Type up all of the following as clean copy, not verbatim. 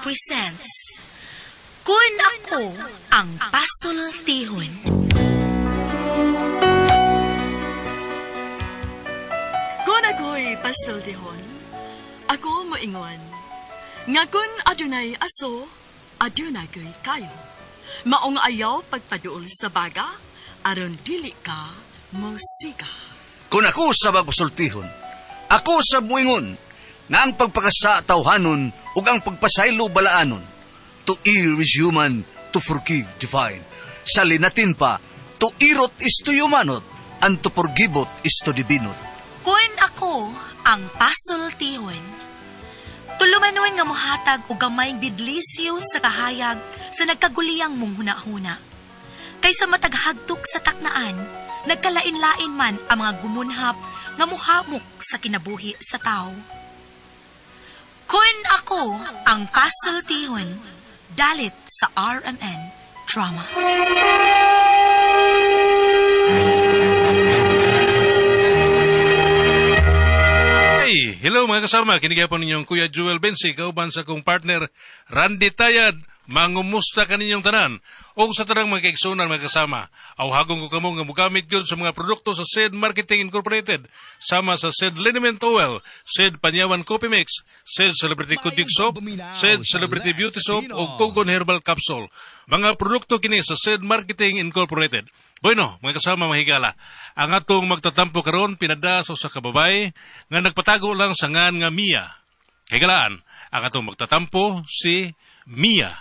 presents Kun Ako Ang Pasultihon. Kung ako'y pasultihon, ako moingon, nga kun adunay aso, adunay ko'y kayo. Maong ayaw pagpaduol sa baga, aron dili ka musika. Kung ako sa magpasultihon, ako sa muingon, nga ang pagpakasa tawhanon ug ang pagpasaylo balaanon. To err is human, to forgive divine. Sa linatin pa, to irot is to humanot, and to forgivot is to divinot. Kun ako ang pasultihon. Tulumanon nga mohatag og gamay bidlisyo sa kahayag sa nagkaguliyang mong hunahuna. Kaysa mataghagtok sa taknaan, nagkalain-lain man ang mga gumunhap nga muhamok sa kinabuhi sa tao. Kun ako ang pasultihon, dalit sa RMN Drama. Hey, hello mga kasama. Kinigay po ninyong Kuya Jewel Bensi, kauban sa kong partner Randy Tayad. Mangumusta kaninyong tanan. O sa tanang mga kaigsunan mga kasama, awhagon ko kamo nga mugamit gyud sa mga produkto sa SED Marketing Incorporated, sama sa SED Liniment Oil, SED Panyawan Coffee Mix, SED Celebrity Kudik Soap, SED Celebrity Beauty Soap o Kogon Herbal Capsule. Mga produkto kini sa SED Marketing Incorporated. Bueno, mga kasama mga higala, ang atong magtatampo karon pinada sa usa ka babay nga nagpatago lang sa ngan nga Mia. Higalaan, ang atong magtatampo si Mia.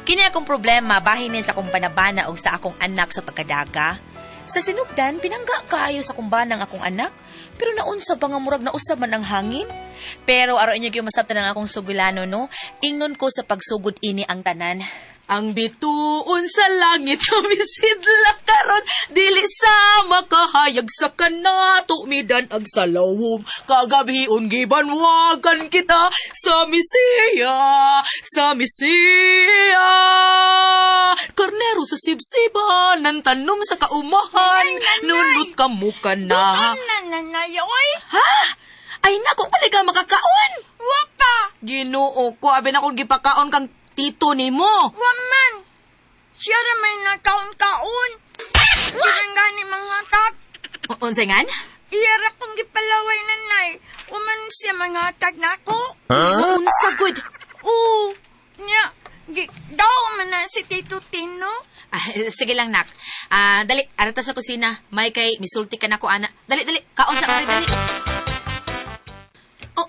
Kini akong problema bahin ni sa akong panabana o sa akong anak sa pagkadaga. Sa sinugdan, pinangga kaayo sa kumbanang akong anak, pero naunsa ba nga murag nausab man ang hangin? Pero araw inyo gyud masabtan ang akong sugilano, no? Ingnon ko sa pagsugod ini ang tanan. Ang bituon sa langit sumisidla karon dili sa makahayag sa kanato midan ag sa lawom kagabhion gibanwagan kita sa Mesiya, sa Mesiya. Karnero sa sibsiban ng tanom sa kaumahan, nunot ka muka na. Nanay, oy! Ha? Ay nako pala ka makakaon. Wapa! Ginoo ko, abi na kong gipakaon kang tito nimo. Waman! Siya ra may nakaon-kaon. Ginangani mga tag. Unsay ngan? Iya ra kong gipalaway nanay. Waman siya mga tag nako. Huh? Unsa gud? Oo. Nya, daw man na si Tito Tino. Ah, sige lang nak. Ah, dali, arata sa kusina. May kay misulti ka nako ana. Dali, dali. Kaon sa dali, dali. Oh,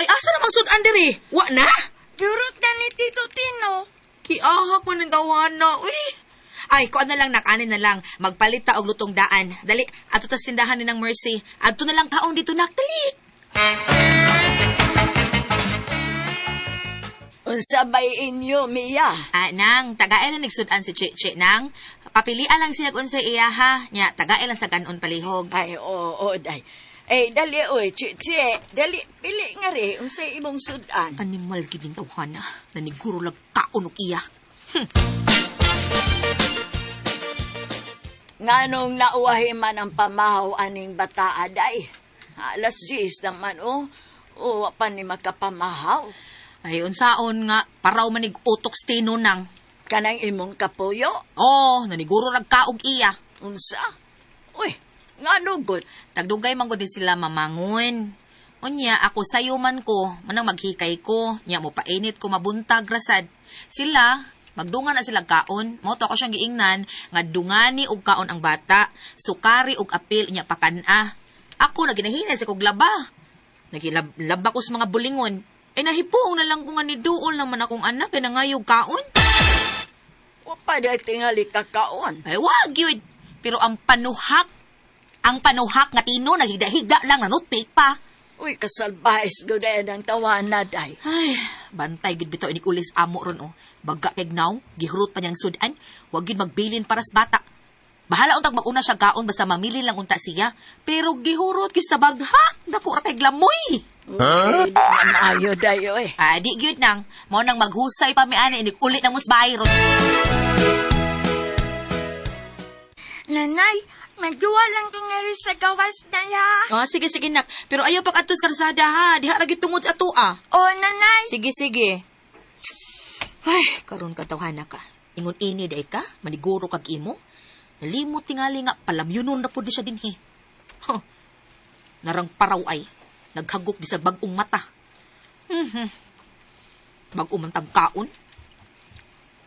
ay asa namang sudan diri? Wa na? Gurot na ni Tito Tino. Kiahak man ng tawana, uy. Ay, kuan na lang nak, ani na lang. Magpalit ta og lutong daan. Dali, ato tas tindahan ni ng Mercy. Adto na lang kaon dito nak, dali. Unsa bay inyo, Mia? Ah, nang, tagae lang nagsudan si Cheche, nang. Papilian lang siya kung sa iya, ha. Nya, tagae lang sa ganon palihog. Ay, oo, day. Eh, dali, oy, Chichi. Dali, pili nga rin, unsay imong sudan. Animal gid ning tawhana. Naniguro lang kaon og iya. Nganong nauwahi man ang pamahaw aning bataa, day. Alas 10 naman, oh. O, wa pa ni makapamahaw. Ay, unsaon nga, paraw manig utok stino nang. Kanang imong kapuyo. Oh, naniguro lang kaog iya. Unsa? Uy, ngano gud? Tagdugay man gud din sila mamangon. Unya, ako sayo man ko, manang maghikay ko, nya mo painit ko mabuntag rasad. Sila, magdungan na sila kaon. Mo to ako siyang giingnan, nga dungani og kaon ang bata, sukari og apil nya pakan-a. Ako naginahinay sa kog laba. Nagilab ko sa mga bulingon. Eh nahipuong na lang ko nga ni duol naman akong anak kay nangayog kaon. Wa pa day tingali kakaon. Ay wag yun. Pero ang panuhak nga tino naghigda-higda lang nanutpik pa. Uy, kasalbahis gud ay ang tawana, day. Ay, bantay gid bitaw inig ulis amo ron oh. Bagga kay gnaw, gihurot pa niyang sudan, wag gid magbilin para sa bata. Bahala untag maguna siya kaon basta mamili lang unta siya. Pero gihurot gyud sa baghak, dako ra kay glamoy. Huh? Maayo dayo eh. Ah, di gyud nang mao nang maghusay pa mi ani inig uli na musbay ron. Nanay, Magduwa lang ko nga rin sa gawas na ya. Ah, sige, sige, nak. Pero ayaw pag atos karsada, ha. Diha lagi tungod sa ato, ah. O, nanay. Sige, sige. Ay, karon ka tawhana ka. Ingon ini day ka, maniguro kag imo. Nalimot tingali nga palamyunon na pud siya dinhi. Huh. Narang paraw ay naghagok bisag bag-ong mata. Mhm. Bag-o man tag kaon.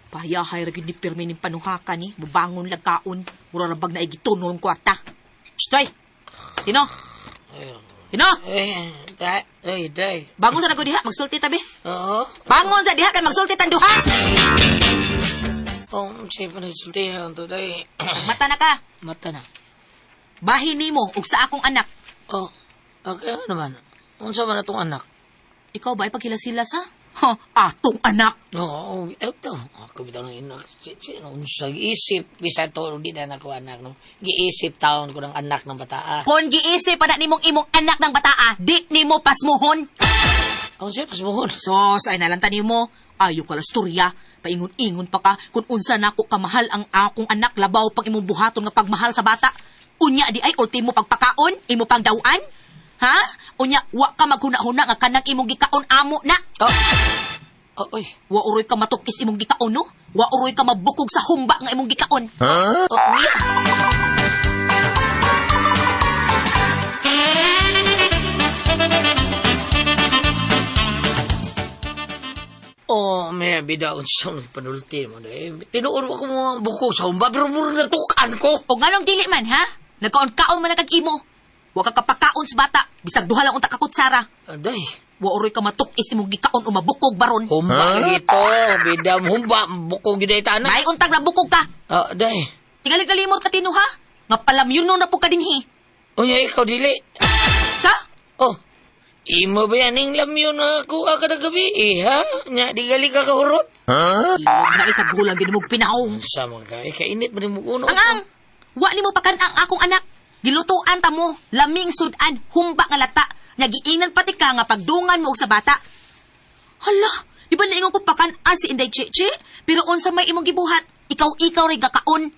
Pahayahay ra gyud ni pirmi ning panuhaka ni, mubangon lag kaon, mura ra bag naigituno ang kwarta. Shtoy. Tino. Tino, Eh, day, ay, day. bangon sa nago diha, magsulti tabi. Oo. Bangon sa diha kay magsulti tan duha. Kung siya pa nagsultihan to, day. Mata na ka. Mata na. Bahin nimo og sa akong anak. Oh, okay ano naman. Unsa man atong anak? Ikaw ba ay paghilas-hilas ha? Ha, atong anak. Oo, oh, bitaw to. Ako bitaw ng anak. Si, unsa giisip bisa to di na nako anak no. Giisip taon ko ng anak ng bataa. Kon giisip pa na nimong imong anak ng bataa, di nimo pasmuhon. Ang siya pasmuhon. Sos, ay nalanta nimo. Ayo ka lasturya. Paingon-ingon pa ka kung unsa nako kamahal ang akong anak labaw pag imong buhaton nga pagmahal sa bata. Unya di ay ultimo pagpakaon, imo pang dawan. Ha? Unya wa ka maghuna-huna nga kanang imong gikaon amo na. Oh. Oh, oy. Wa uroy ka matukis imong gikaon no? Wa uroy ka mabukog sa humba nga imong gikaon. Oh, uya. Oh, may bida unsa may panulti mo day. Tinuod ako mo buko sa humba pero mura natukan ko. O nganong dili man ha? Nagkaon-kaon man na kag imo. Wa ka kapakaon sa bata, bisag duha lang unta ka kutsara. Aday. Wa uroy ka matukis imong gikaon o mabukog baron. Humba lagi to, bida humba buko gyud ay tanan. May untag na bukog ka. Ah, day. Tingali kalimot ka tino ha? Nga palamyuno na po ka dinhi. Unya ikaw dili. Sa? Oh. Imo ba yan ning lamyon na kuha ka na gabi eh, ha? Nya, di gali ka kahurot. Ilog na isa gulang gid mo pinahong. Sa mga ka, eh, kainit ba rin mo uno? Ang ang! Wa nimo pakan ang akong anak. Gilutuan ta mo, laming sudan, humba nga lata. Nagiinan pati ka nga pagdungan mo og sa bata. Hala, di ba naingon ko pakan si Inday Cheche? Pero unsa may imong gibuhat? Ikaw-ikaw ray gakaon.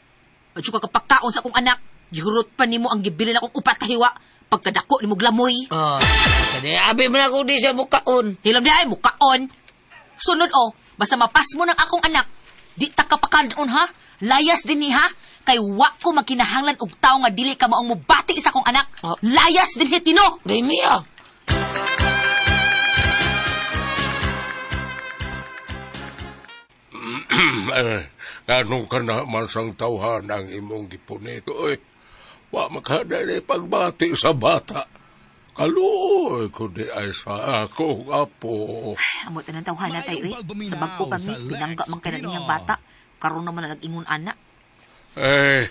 Adyo ka kapakaon sa akong anak. Gihurot pa nimo ang gibilin akong upat kahiwa. Pagkadako nimo glamoy. Oh, sa di, abi mo na ako di sa bukaon. Hilam di ay mukaon. Sunod o, basta mapas mo ng akong anak. Di ta kapakaon ha. Layas din ni ha. Kay wa ko magkinahanglan og tawo nga dili ka maong mubati sa akong anak. Oh. Layas din ni Tino. Day miya. Anong ka na man sang tawhan ang imong gipunit? Oy, wa makadali pagbati sa bata. Kaluoy ko di ay sa akong apo. Amot na ng tawhana tayo eh. Maayong Sa bag-o pagpaminaw kami, sa pinangga Lex man kay na niyang Pino. bata. Karon naman na nag-ingon ana. Eh,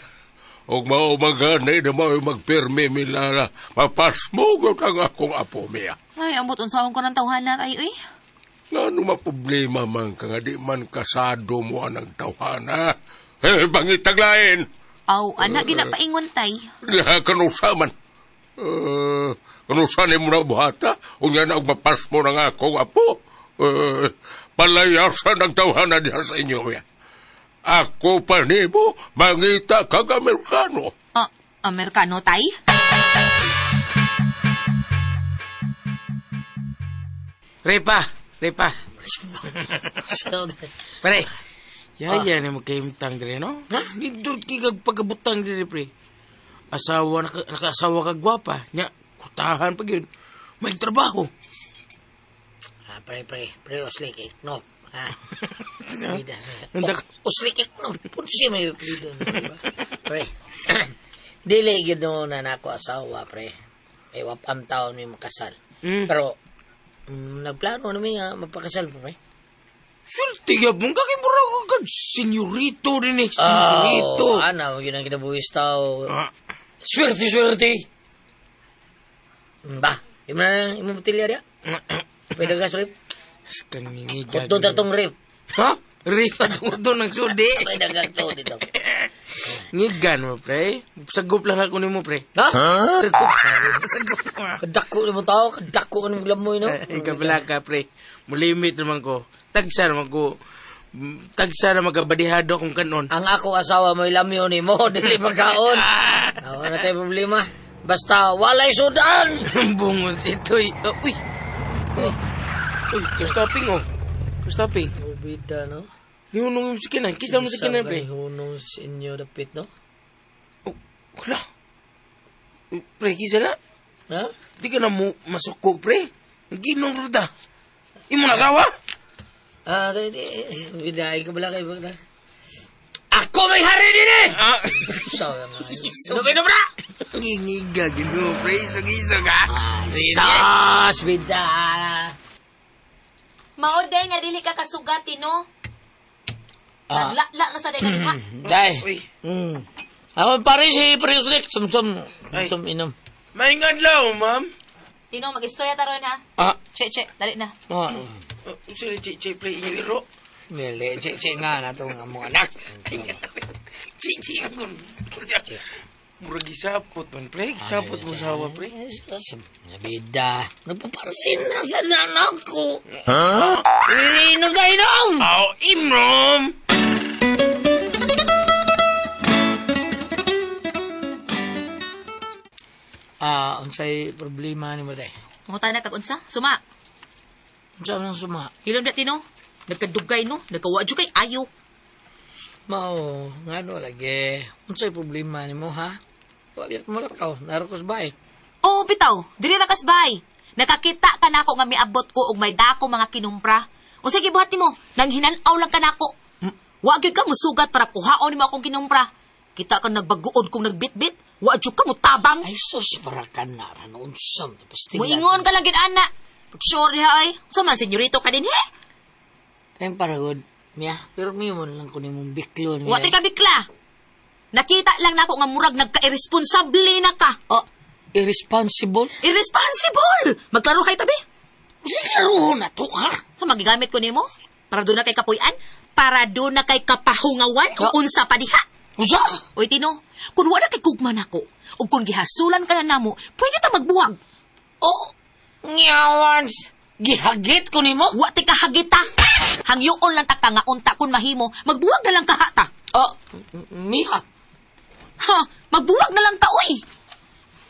ug mao magani na mao magpirmi milala, mapasmugot ang akong apo miya. Ay, amot unsaon ko ng tawhana tayo eh. Ngano maproblema man ka nga di man kasado mo anang tawhana. Eh, bangitaglain. Aw, ana ginapaingon tay. Diha kanusa man. Eh, kanusa ni mo na buhata, unya na og mapasmo ng akong apo. Eh, palayasan ang tawhana diha sa inyo. Ya. Ako pa nimo, mangita kag Amerikano. Ah, Amerikano tay? Repa, repa. Pare. Yaya ni mo kaimtang dire no? Ha? Nindot kay kag pagabutang dire pre. Asawa naka, nakaasawa ka gwapa, nya kutahan pa gyud. May trabaho. Ah, pre, pre, pre, usli kay no. Ha? Bida. Unsa ka- Usli kay no. Punto siya may bida, di ba? Pre. Dili gyud no na nako asawa, pre. Ay wapam taon mi makasal. Mm. Pero nagplano na mi nga magpakasal pre. Swerte gyud mo kay mura ko kag senyorito din eh, senyorito. Oh, ana mo gyud ang kinabuhis tao. Ah, Swerte, swerte. Ba, imo na imo botelya diya. Pwede ka rip. kang niniga. Kutod na tong rip. Ha? Repa tungod ng sudi. Pwede ka to dito. Ngigan mo pre. Sagup lang ako nimo pre. Ha? Sagup. Sagup. Kadako ni mo tao, kadako ka ni mo glamoy no. Eh, Ikaw pala ka, pre. Mulimit naman ko. Tagsa naman ko. Tagsa na magkabadihado akong kanon. Ang ako asawa mo'y lamyo ni mo, dili pagkaon. Wala na tayo problema. Basta walay sudan. Bungon si Toy. Oh, uy. Uy, uy, kastoping oh. Kastoping. Bida, no? Nihunong yung sikinan. Kisa mo sikinan, pre. Hunong sa inyo dapit, no? Oh, wala. Uy, pre, kisa na. Ha? Di ka na mo masuko, pre. Ginong ruta. Imo na asawa? Ah, di, di, bida, ikaw bala kayo, bala. Ako may hari din eh! Ah. Sawa nga. Inom, inom na! Ngingiga, ginoo, pre. Isog-isog, ha? Sas, bida! Mao day nga dili ka kasugati no. Ah. Nagla na sa day ka diha. Day. Uy. Ako pare si Priuslik, sumsum, Ay. sumsum inom. May adlaw, ma'am. Tino, mag-istorya taron ha. Ah, Che, che, dali na. oh. Oh, sila, che, che, pre, inyo Dili, che, che nga na itong among anak. Che, che, ang Murag gisapot man, pre. Gisapot mo sawa, pre. Bida, nagpapansin na sa anak ko. Ha? Inom ka, inom! Aw, imrom! Ah, unsay problema ni mo day? Mangutan na kag unsa? Suma. Unsa man ang suma? Hilom na Tino. Nagkadugay no, nagkawa jud kay ayo. Mao, ngano lagi. Unsay problema nimo ha? Wa biya mo lakaw, narokos bay. Oo, bitaw. Diri ra kas bay. Nakakita ka nako nga miabot ko og may dako mga kinumpra. Unsa gibuhat nimo? Nang hinan-aw lang ka nako. Wa gyud ka musugat para kuhaon nimo akong kinumpra. Kita ka nagbaguod kung nagbitbit. Wa jud ka mutabang. Ay sus, para ka na ran unsam pastil. Muingon ka lang gid ana. Pag sure diha ay. Unsa man senyorito ka din he? Tayong paragod. Miya, pero miya mo lang ko nimong biklo niya. Wa ti ka bikla. Nakita lang nako nga murag nagka-irresponsable na ka. Oh, irresponsible? Irresponsible! Magklaro kay tabi. Unsay klarohon na to, ha? Sa magigamit ko nimo? Para doon na kay kapuy-an? Para doon na kay kapahungawan? O unsa pa diha? Unsa? Oy, Tino, kung wala kay gugma nako, o kung gihasulan ka na namo, pwede ta magbuwag. Oh, ngawans. Gihagit ko nimo? Wa ti kahagita. Hangyoon lang ta ka nga unta kun mahimo, magbuwag na lang ka hata. Oh, miha. Ha, magbuwag na lang ta oy.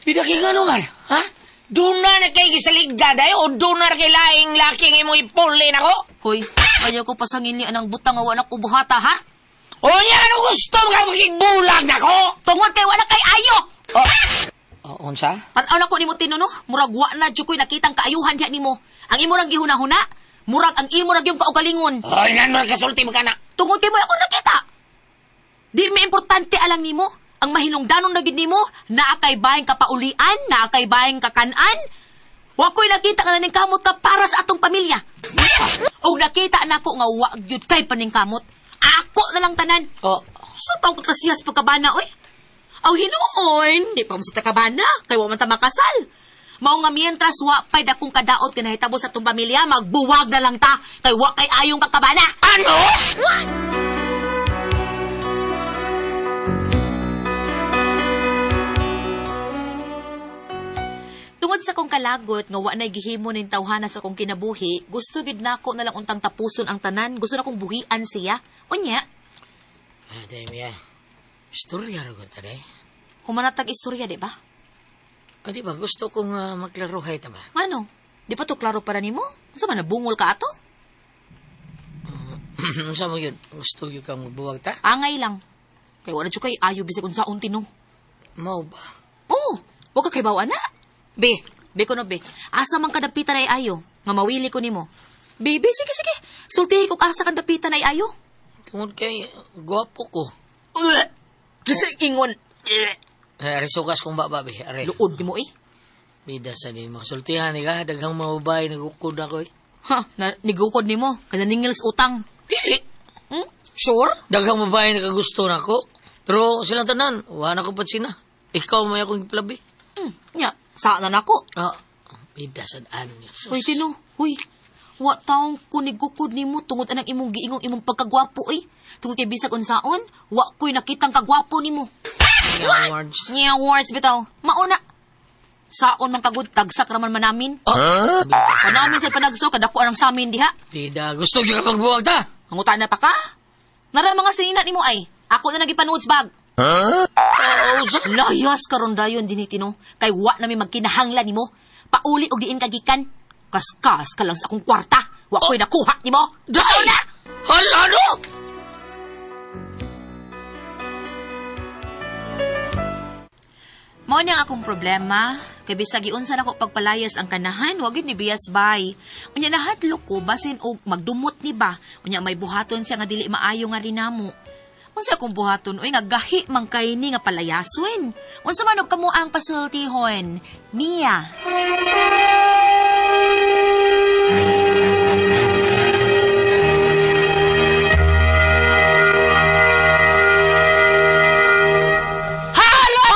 Bida kay ngano man, ha? Doon na na kay gisaligda day o doon na kay laing laki nga imong ipuli nako? Hoy, ayaw ko pasangin ni anang butang nga wala ko buhata ha. O niya ano gusto mo ka makigbulag nako? Tungod kay wala kay ayo. Oh, oh unsa? Tan-aw na ko nimo Tino no, murag wa na jud ko'y nakitang kaayuhan diha nimo. Ang imo rang gihuna-huna, murag ang imo ra gyud kaugalingon. Oh, nan mo kasulti mo kana. Tungod kay mo ako nakita. Di mi importante alang nimo. Ang mahinungdanon na gid nimo, naa kay bahing kapaulian, naa kay bahing kakanan. Wa ko'y nakita nga naningkamot ka para sa atong pamilya. Og nakita nako nga wa gyud kay paningkamot. Ako na lang tanan. Oh, Sa taong krasiyas pagkabana, oy. Aw hinuon, di pa mo sa takabana, kay wa man ta makasal. Mao nga mientras wa pay dakong kadaot kinahitabo sa atong pamilya, magbuwag na lang ta kay wa kay ayong kakabana. Ano? Tungod sa kong kalagot nga wa nay gihimo ning tawhana sa kong kinabuhi, gusto gid nako na lang untang tapuson ang tanan, gusto na kong buhian siya. Unya, Ah, day miya. Istorya ra gud ta day. kumanatag istorya di ba? Ah, di ba gusto kong maklarohay ta ba? Ano? Di pa to klaro para nimo? Unsa man nabungol ka ato? Unsa mo yun? Gusto gyud kang magbuwag ta? Angay lang. Kay wala jud kay ayo bisag unsaon tino. Mao ba? Oh, wa ka kay bawa na. Be, be ko no be. Asa man kadapitan ay ayo nga mawili ko nimo. Be, be, sige sige. Sultihi ko asa kadapitan ay ayo. Tungod kay gwapo ko. Kasi ingon. Eh, ari sukas kong baba be. Ari. Luod nimo eh. Bida sa nimo. Sultihan ni ka daghang mga babae nagukod ako eh. Ha, na, nigukod nimo kada ningil sa utang. Dili. Hmm? Sure? Daghang babae nakagusto nako. Pero silang tanan, wala na ko pansina. Ikaw may akong iplabi. Nya, saan na nako? Ah, bida sa daan. Uy, Tino, uy. Wa taong kunigukod nimo tungod anang imong giingong imong pagkagwapo eh. Tungod kay bisag unsaon, wa ko'y nakitang kagwapo nimo. Awards. Nya words bitaw. Mauna. Saon man kagud tagsak raman man namin. Oh, Kanamin sa panagso kadako ang samin diha. bida. Gusto gyud ka magbuwag ta. Manguta na pa ka? Nara mga sinina nimo ay. Ako na nagipanuod sa bag. Huh? Layas karon dayon dinhi Tino. Kay wa na mi magkinahanglan nimo. Pauli og diin kagikan. Kaskas ka lang sa akong kwarta. Wa ko'y nakuha nimo. Day! na! Hala no! Mao ni ang akong problema. Kay bisag giunsa nako pagpalayas ang kanahan, wa gyud ni bias bay. Unya nahadlok ko basin og magdumot ni ba. Unya may buhaton siya nga dili maayo nga rinamo. Unsa akong buhaton uy nga gahi man kay ni nga palayason. Unsa man og kamo ang pasultihon? Mia. Hello!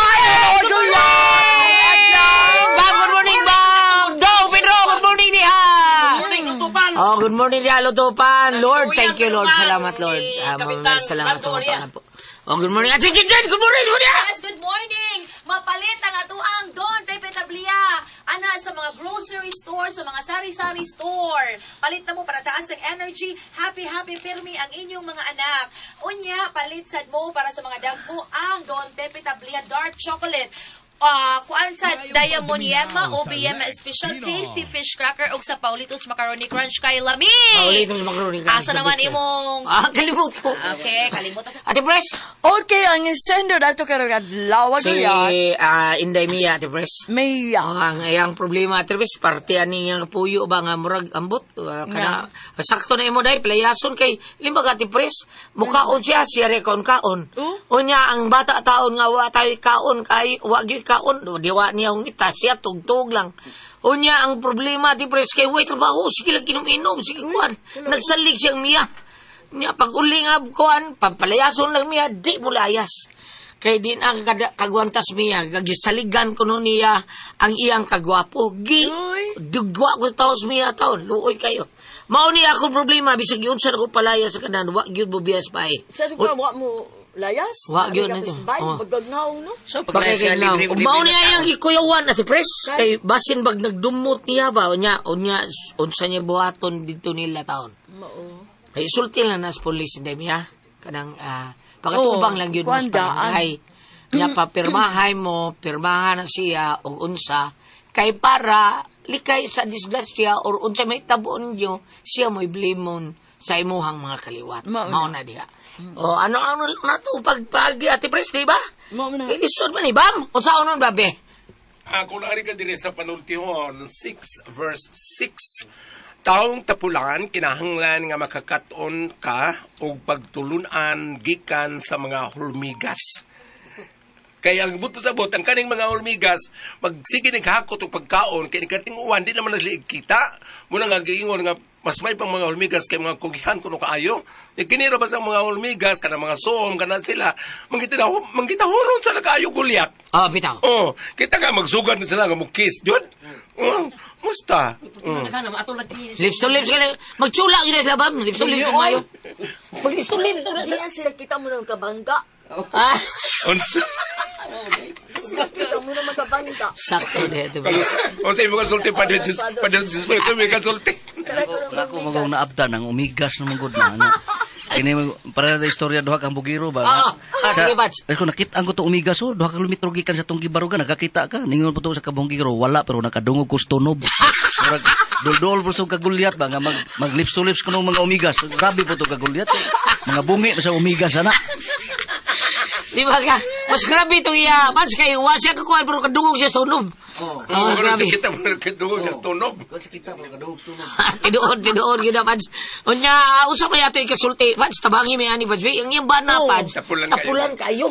Good morning! Bam, good morning, Bam! Dong, Pedro, good morning diha! Oh, good morning diha, Lutupan. Lord, thank you, Lord. Salamat, Lord. Maraming salamat sa mga pangapo. Oh, good morning. Ate Jinjin, good morning, good morning! Yes, good morning! Mapalit ang atuang Don Pepe Tablia. Ana sa mga grocery store, sa mga sari-sari store. Palit na mo para taas ang energy. Happy, happy, pirmi ang inyong mga anak. Unya, palit sad mo para sa mga dagko ang Don Pepe Tablia Dark Chocolate. Kuan sa Diamond Yema, OBM Special Tasty Fish Cracker ug sa Paulitos Macaroni Crunch kay Lami. Paulitos Macaroni Crunch. Asa naman imong Ah, kalimut ko. Okay, kalimutan. Ate Pres, Okay, ang isendo dato karong adlaw si gyud. Inday Mia, Ate Pres. Mia. Oh, ang iyang problema, Ate Pres, parte ani nga puyo ba nga murag ambot. Kana, sakto na imo day, playason kay, limbaga, Ate Pres, mukaon siya, siya re kaon kaon. Unya, ang bata taon nga wa tayo kaon, kay, wa gyud kaon, di wa niya hungita, siya tugtog lang. Unya, ang problema, Ate Pres, kay way trabaho, sige lang kinom-inom, sige kuan. Nagsalig siyang Mia. Nya, pag uli nga kuan, pampalayason lang Mia, di mo layas. Kay din ang kagwantas miya, gagisaligan ko nun niya ang iyang kagwapo. Gi, dugwa ko taos miya taon, luoy kayo. Mao ni akong problema, bisag yun sa ko palaya sa kanan, wa gyud mo biyas pa eh. Sa ko wa mo layas? Wa gyud na ito. Oh. Magagnaong no? So, Bakit kay now? Ug mao niya iyang gikuyawan at pres kay basin bag nagdumot niya ba unya unya unsa niya buhaton dito nila taon. Mao. Kay sulti lang nas police dem ya. Kanang pakatubang Oh, lang yun mas kuan daan. panangay. Nya papirmahay mo, pirmahan na siya og unsa kay para likay sa disgrasya or unsa may tabo ninyo, siya mo'y blamon sa imuhang mga kaliwat. Mao na. Mao na diha. O ano ano na to pag pag Ate Pres, di ba? Mao na. Ilisod man ni bam. Unsa nun babe? Ako na ka diri sa panultihon 6 verse 6. Taong tapulan kinahanglan nga makakaton ka og pagtulunan gikan sa mga hulmigas. Kaya ang buto sa bot, ang kaning mga hulmigas, magsige ni hakot og pagkaon, kay nikatinguan, di naman naliig kita. Muna nga giingon nga, mas may pang mga hulmigas kay mga kugihan kuno kaayo. E kinira ba sa mga hulmigas, kana mga soom, kana sila, manggita huron sa kaayo gulyak. Oh, bitaw. Oh, kita nga magsugad na sila nga mo kiss, jud. Oh, musta? Mm. Lips to lips ka na. Magtsula gyud na sila bam. Lips to lips mayo. Mag lips to lips. Di yan sila kita mo ng kabangga. Ah. Unsa? Kita mo ng kabangga. Sakto di Ate Pres. Unsa imo kasulti pa Diyos, pa Diyos mo ito may kasulti. Ako magong naabdan ang umigas na manggod na. Ano. Kini para sa istorya duha kang bugiro ba. Sige, Bats. Ay, kung nakita ang ko to umigas oh, duha ka lumitro gikan sa tong gibarugan nagakita ka. Ningon po to sa kabong giro wala pero nakadungog ko sa tunob. Murag duldol po sa kagulyat ba nga mag lips to lips kuno mga umigas. Grabe po to kagulyat. Eh. Mga bungi sa umigas ana. Di ba ka? Mas grabe itong iya. Pans kayo, wa siya kakuhan pero kadungog siya sa tunob. Oh, Oh, grabe. Kita mo kadungog sa tunob. Kita mo kadungog sa tunob. Tinuod, tinuod, yun na, Pads. Unya, unsa pa yato ikasulti. Pads, tabangi may ani, Pads. Ang iyang bana, Pads. Tapulan kayo. Tapulan kayo.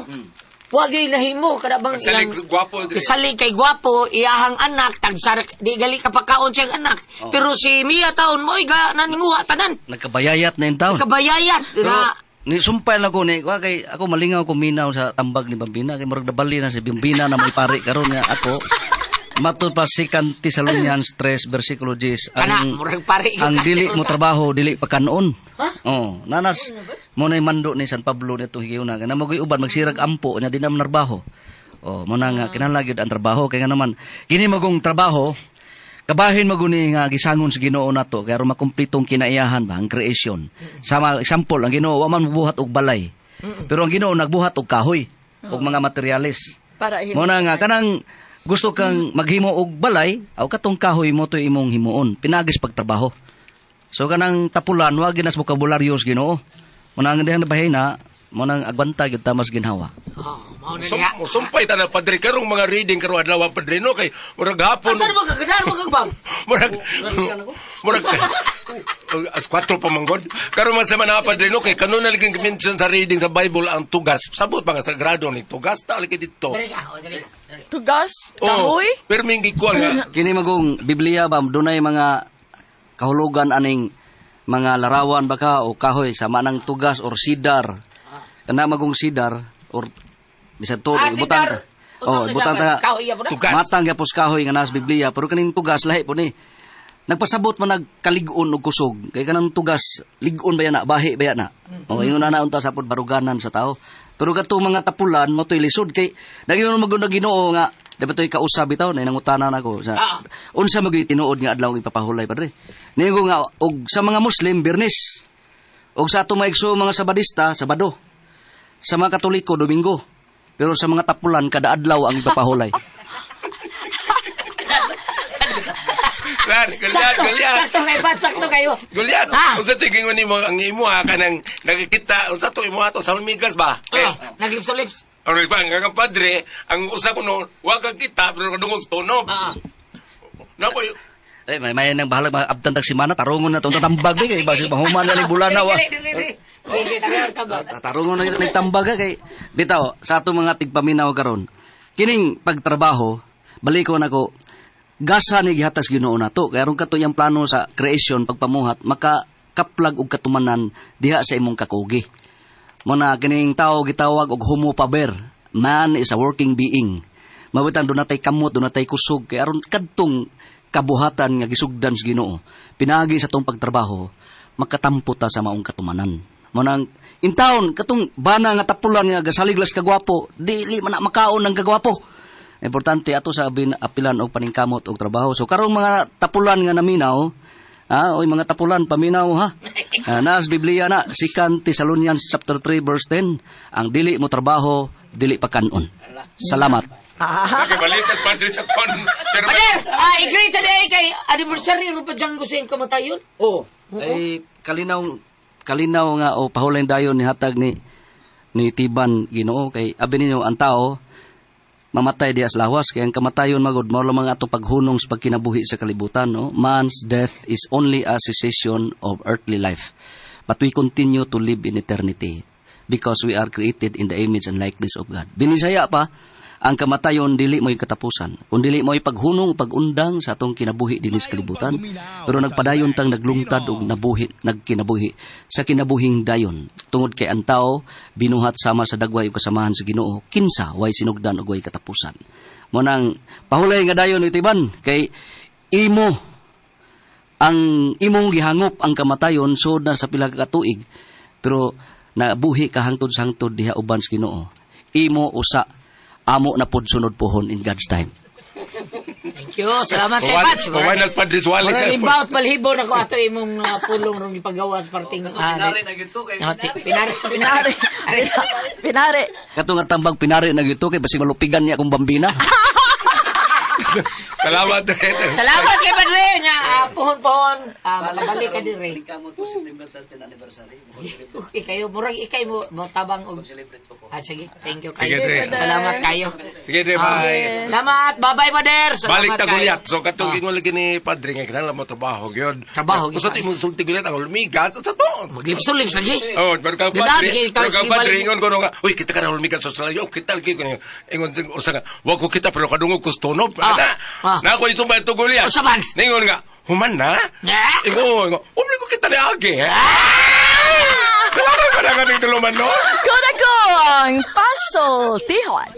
Wag yung nahimo, kada bang Salig gwapo diri. Salig kay gwapo, iyahang anak, tagsar, di gali kapakaon siyang anak. Oh. Pero si Mia taon mo, ga naninguha tanan. Nagkabayayat na yung taon. Kabayayat. Pero, Na, ni sumpay lang ko ni wa kay ako malingaw ko minaw sa tambag ni Bambina kay murag nabali na si Bambina na may pari karon nga ako matud pa si Thessalonians 3 versikulo 10 Kana, murag pari ang ka. dili mo trabaho dili pa kanon. Oh, nanas mo na mando ni San Pablo nito higayuna kana mogoy uban magsirag ampo nya di na man narbaho. Oh, mo na nga kinahanglan gyud ang trabaho kay nga naman kini magong trabaho. Kabahin maguni nga gisangon sa Ginoo nato kay aron makumpletong kinaiyahan ba ang creation. Sama example, ang Ginoo wa man mobuhat og balay. Pero ang Ginoo nagbuhat og kahoy og mga materyales. Para Mo na nga kanang gusto kang maghimo og balay, aw katong kahoy mo to imong himuon, pinagis pagtrabaho. So kanang tapulan wa ginas bokabularyo sa Ginoo. Mo na ang dihang nabahin na mo nang agwanta gyud ta mas ginhawa. Oh, mao na diha. Sumpay ta na padre karong mga reading karong adlaw padre no kay murag hapon. Asa mo kaganar mo kagbang? Murag murag as 4 pa manggod. Karon man sa mga padre no kay kanon na lagi mention sa reading sa Bible ang tugas. Sabot pa nga sagrado ni tugas ta lagi dito. Dali ka, oh, dali ka. Tugas, kahoy. Oh, pero mingi ko nga Kini magong Biblia ba dunay mga kahulugan aning mga larawan baka o kahoy sama ng tugas or sidar. Kana magong sidar or bisan to Ah, ibutang sidar. ta. Oh, ibutang ta. Kahoy ya po na. Tugas. Matang gyapos kahoy nga nasa Biblia pero kaning tugas lahi po ni. Nagpasabot man nagkalig-on og kusog kay kanang tugas lig-on ba yan na bahi ba yan na. O ingon na unta sapod baruganan sa tao. Pero katong mga tapulan mo to'y lisod kay nagyon magud na Ginoo nga dapat to'y kausab bitaw na nangutanan ako sa unsa magyud tinuod nga adlaw ang ipapahulay padre. Ningo nga og sa mga Muslim Biyernes og sa atong mga igsoon mga Sabadista Sabado. Sa mga Katoliko Domingo. Pero sa mga tapulan kada adlaw ang ipapahulay. Lan, Goliath, Sakto, Goliath. sakto kay Pat, sakto kayo. Goliath, Ah. unsa tingin mo nimo ang imo ha kanang nakikita unsa to imo ato sa Hulmigas ba? Oh, naglips to lips. Or ba ang ang padre, ang usa ko no, wa kang kita pero kadungog sa tunob. Ah. Nako, Eh, may nang bahalag mga abtan tag simana, tarungon na itong tatambag di, kay basig mahuman na ni bulan na wa. Dili, dili, dili. Dili, dili, tambag. Tarungon na kita nagtambag ha, kay bitaw sa atong mga tigpaminaw karon. Kining pagtrabaho, baliko nako gasa ni gihatas Ginoo nato. Kay aron kato iyang plano sa creation pagpamuhat maka kaplag og katumanan diha sa imong kakugi. Mo na kining tao gitawag og homo faber. Man is a working being. Mawitan doon natay kamot, doon natay kusog kay aron kadtong kabuhatan nga gisugdan sa Ginoo. Pinaagi sa tong pagtrabaho, makatampo ta sa maong katumanan. Mo nang in town katong bana nga tapulan nga gasaliglas kagwapo, dili man na makaon ng kagwapo. Importante ato sa apilan og paningkamot og trabaho. So karong mga tapulan nga naminaw, oy mga tapulan paminaw ha. Naas Biblia na 2 Thessalonians chapter 3 verse 10, ang dili mo trabaho, dili pa kanon. Salamat. Nakibalikan padre sa kon. Pader, i-greet sa day kay anniversary ro pa dyan gusto yung kamatayon. Oh, ay kalinaw nga o pahulay dayon ni hatag ni Tiban Ginoo kay abi ninyo ang tao mamatay diha sa lawas kay ang kamatayon magod mao lamang ato paghunong sa pagkinabuhi sa kalibutan, no? Man's death is only a cessation of earthly life, but we continue to live in eternity because we are created in the image and likeness of God. Binisaya pa ang kamatayon dili mo'y katapusan. Kung dili mo'y paghunong, pagundang sa atong kinabuhi dinhi sa kalibutan, pero nagpadayon tang naglungtad og nabuhi, nagkinabuhi sa kinabuhing dayon. Tungod kay ang tao binuhat sama sa dagway ug kasamahan sa Ginoo, kinsa way sinugdan ug way katapusan. Mo nang pahulay nga dayon itiban kay imo ang imong gihangop ang kamatayon sud na sa pila ka tuig, pero nabuhi ka hangtod sa hangtod diha uban sa Ginoo. Imo usa amo na pod sunod pohon in God's time. Thank you. Salamat kay Pats. Mawanal padre Suwali. Mura limbaot balhibo na ko ato imong pulong rong ipagawas parting Pinari na gito kay pinari pinari. Pinari. Kato nga tambag pinari na gito kay basig malupigan niya akong bambina. Salamat rin. Salamat kay Padre nya pohon-pohon makabalik ka dire. Kamot ko September 13 anniversary. Okay kayo murag ikay mo tabang og sige, thank you Sige, kayo. Dre. Salamat kayo. Sige, Dre, bye. Salamat, bye-bye Pader. Salamat Balik ta kayo. Goliath. So katong ingon lagi ni Padre nga kinahanglan mo trabaho gyud. Trabaho gyud. Usa to imong sulti Goliath ang hulmigas usa to. Maglips to lips lagi. Oh, pero kang Ganda, padre, sige, ikaw, pero kang sige, padre, balik. ingon ko nga, uy, kita ka na hulmigas sa salayo, kita lagi ko ingon usa nga, wa ko kita pero kadungog ko sa tunob. Na ako isumba ito Goliath. Usa man. Ningon nga, human na? Ingon, ingon, umli ko kita ni Agi. Salamat pa na kaming tuluman, no? Kuna ko ang pasultihon.